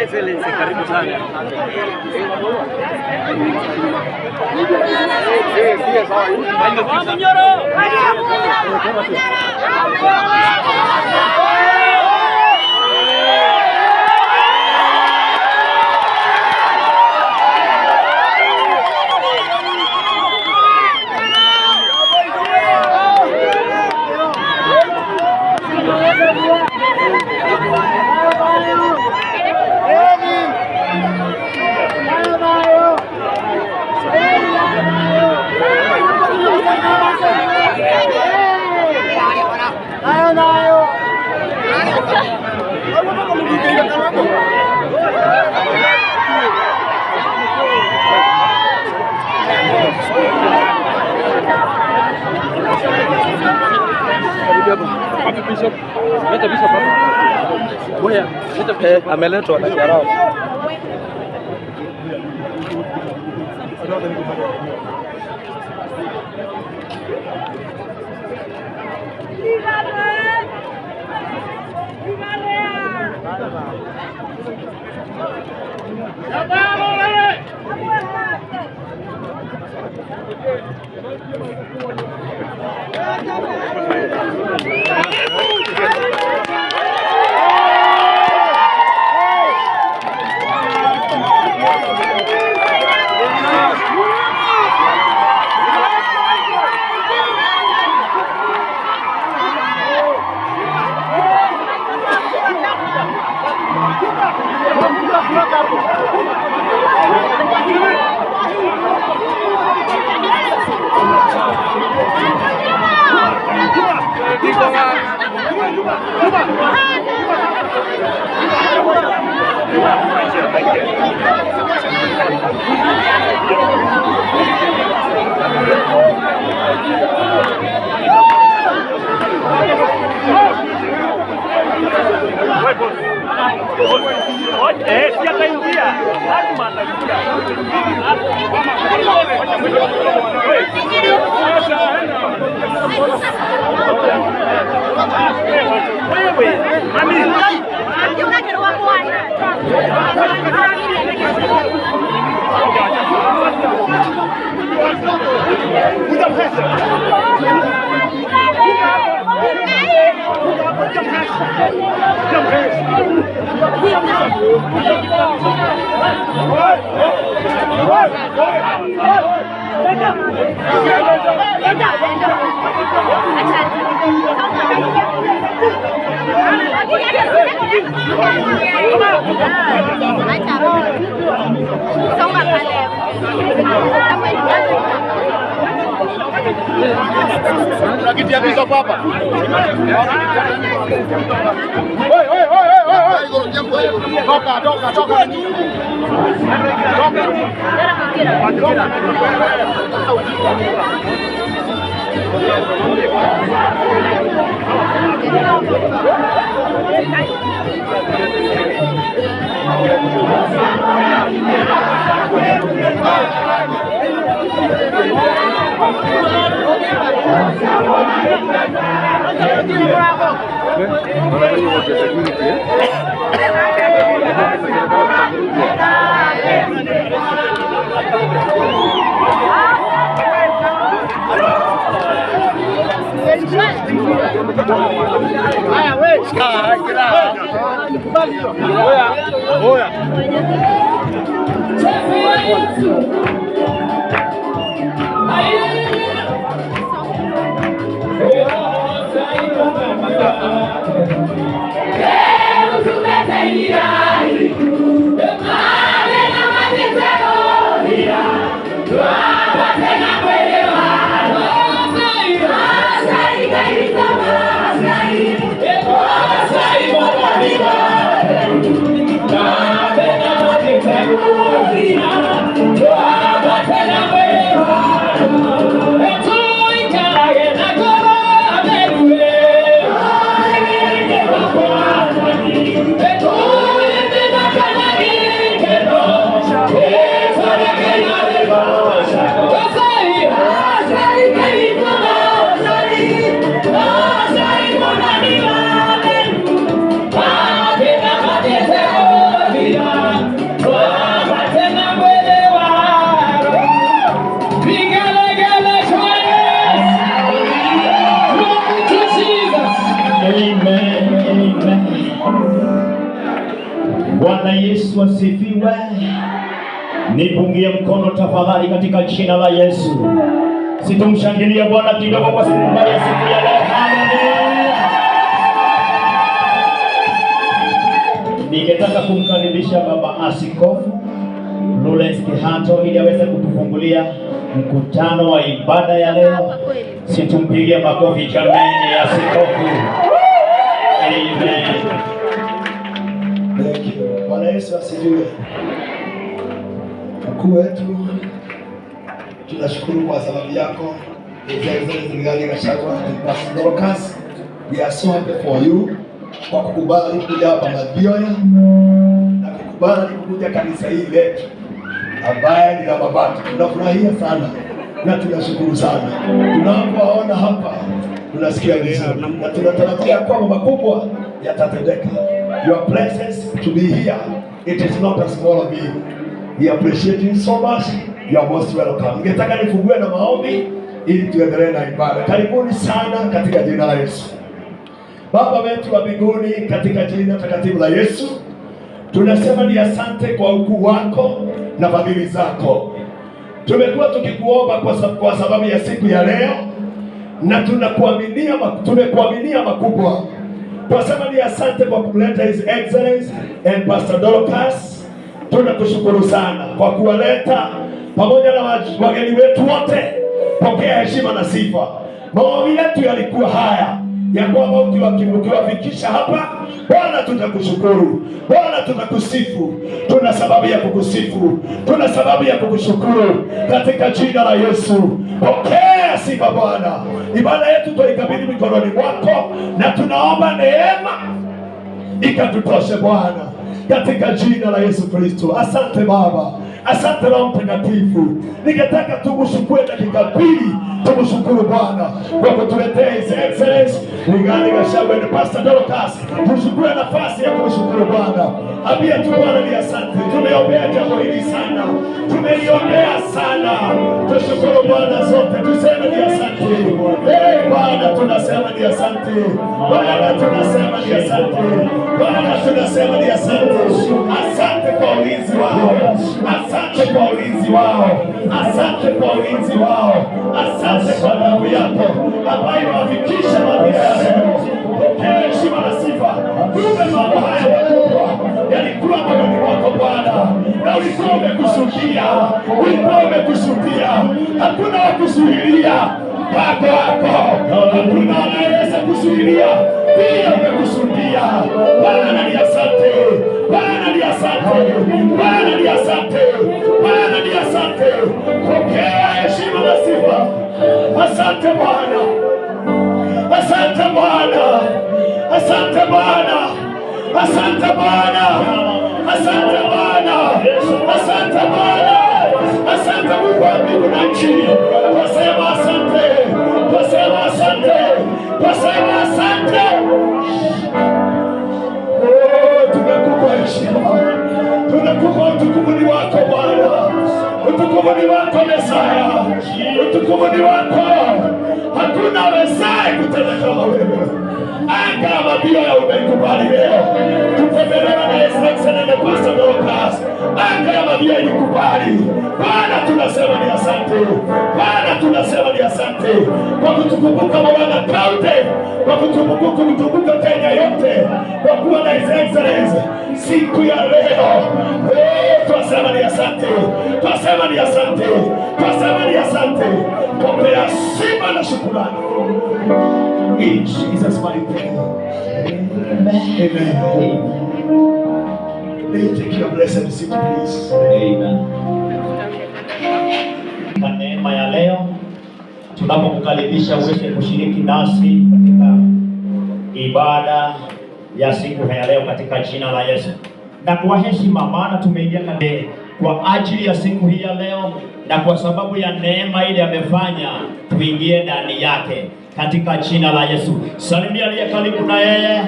Excelente, karibu sana. Ameletwa na Kiarabu. Songa pale. Kuna kiti ya bishop hapa. Oi oi oi oi oi. Toka toka toka. Bwana Yesu asifiwe. Nipungie mkono tafadhali katika jina la Yesu. Situmshangilie Bwana kidogo kwa sababu ya siku ya leo. Haleluya. Ningetaka kumkaribisha Baba Askofu Lawrence Kihato ili aweze kutufungulia mkutano wa ibada ya leo. Situmpigie makofi jameni, askofu. Amen. Thank you. Bwana Yesu asifiwe. Mkuu wetu, tunashukuru kwa sababu yako. His Excellency Rigathi Gachagua and Pastor Dorcas, we are so happy for you kwa kukubali kuja hapa Mathioya na kukubali kuja kanisa hili letu ambaye ni la mabati. Tunafurahia sana na tunashukuru sana. Tunapowaona hapa tunasikia vizuri na tunatarajia kwamba makubwa yatatendeka. Your presence to be here, it is not a small thing. We appreciate you so much. You are most welcome. Ningetaka nifungue na maombi ili tuendelee na ibada. Karibuni sana katika jina la Yesu. Baba wetu wa mbinguni, katika jina takatifu la Yesu, tunasema ni asante kwa ukuu wako na fadhili zako. Tumekuwa tukikuomba kwa sababu ya siku ya leo na tumekuaminia makubwa. Tunasema ni asante kwa kumleta His Excellency and Pastor Dorcas. Tunakushukuru sana kwa kuwaleta pamoja na wageni wetu wote. Pokea heshima na sifa. Maombi yetu yalikuwa haya ya kwamba ukiwafikisha hapa, Bwana tutakushukuru, Bwana tutakusifu. Tuna sababu ya kukusifu, tuna sababu ya kukushukuru katika jina la Yesu. Pokea sifa Bwana. Ibada yetu tuikabidhi mikononi mwako na tunaomba neema ikatutoshe Bwana, katika jina la Yesu Kristo. Asante Baba, asante Roho Mtakatifu. Ningetaka tumshukuru dakika mbili, tumshukuru Bwana kwa kutuletea His Excellency Rigathi Gachagua na Pastor Dorcas. Tuchukue nafasi ya kumshukuru Bwana. Ambia tu Bwana ni asante. Tumeombea jambo hili sana, tumeliombea sana. Tushukuru Bwana zote, tuseme ni asante. Hey, Bwana tunasema ni asante. Bwana tunasema ni asante. Bwana tunasema ni asante. Asante kwa ulinzi wao, asante kwa ulinzi wao, asante kwa ulinzi wao, asante kwa damu yako ambayo imewafikisha majira ya leo. Pokea heshima na sifa. Kumbe mambo haya makubwa yalikuwa moyoni mwako Bwana, na ulikuwa umekusudia, ulikuwa umekusudia. Hakuna wa kuzuilia. mpako wako. Hakuna anayeweza kuzuilia vile umekusudia. Bwana ni asante, Bwana ni asante, Bwana ni asante, Bwana ni asante. Pokea heshima na sifa. Asante Bwana, asante Bwana, asante Bwana, asante Bwana, asante Bwana, asante Bwana, asante Mungu wa mbingu na nchi. Twasema asante, twasema asante, twasema asante. Oh, tunakupa heshima, tunakupa utukufu ni wako Bwana, utukufu ni wako Mesaya, utukufu ni wako. Hakuna awezaye kutenda kama wewe. Anga ya Mathioya umeikubali leo. Tutembelewa na His Excellency Pastor Dorcas. Anga ya Mathioya ilikubali. Bwana tunasema ni asante. Bwana tunasema ni asante kwa kutukumbuka Murang'a County, kwa kutukumbuka Kenya yote, kwa kuwa na His Excellency siku ya leo. Twasema ni asante, twasema ni asante, twasema ni asante. Pokea sifa na shukrani. In Jesus' mighty name. Amen. May you take your blessed seat, please. Amen. Kwa neema ya leo tunapokukaribisha uweze kushiriki nasi katika ibada ya siku ya leo katika jina la Yesu. Na kwa heshima, maana tumeingia kwa ajili ya siku hii ya leo, na kwa sababu ya neema ile amefanya tuingie ndani yake katika jina la Yesu. Salimia aliye karibu na yeye,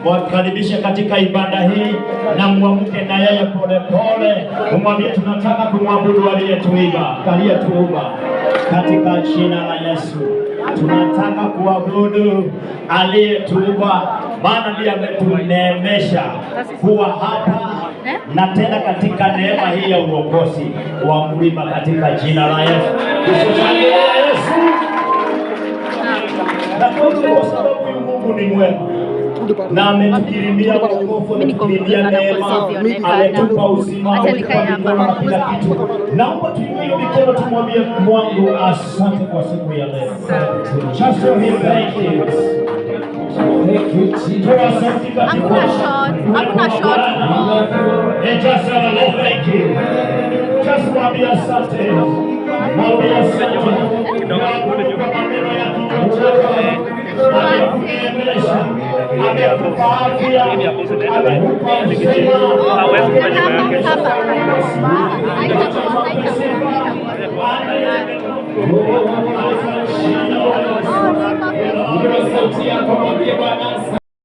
mwakaribishe katika ibada hii na muamke na yeye pole pole, umwambie tunataka kumwabudu aliyetuumba katika jina la Yesu. Tunataka kuabudu aliyetuumba, maana ndiye ametuneemesha kuwa hapa na tena katika neema hii ya uokozi wa mlima katika jina la Yesu. Tushangilie Yesu. Na kwa sababu huyu Mungu ni mwema na ametukirimia wokovu, ametukirimia neema, ametupa uzima, ametupa mikono na kila kitu. Naomba tuinue hiyo mikono tumwambie Mungu asante kwa siku ya leo. Just tell him thank you. Thank you, Jesus. Toa sauti katika Hakuna shot, hakuna shot. And just say, Lord, thank you. Just mwambie asante. Mwambie asante. Mwabudu kwa maneno ya kinywa chako. Amekuneemesha, amekupa afya, amekupa uzima. Hapa, hapa. Inua sauti yako, mwambie Bwana.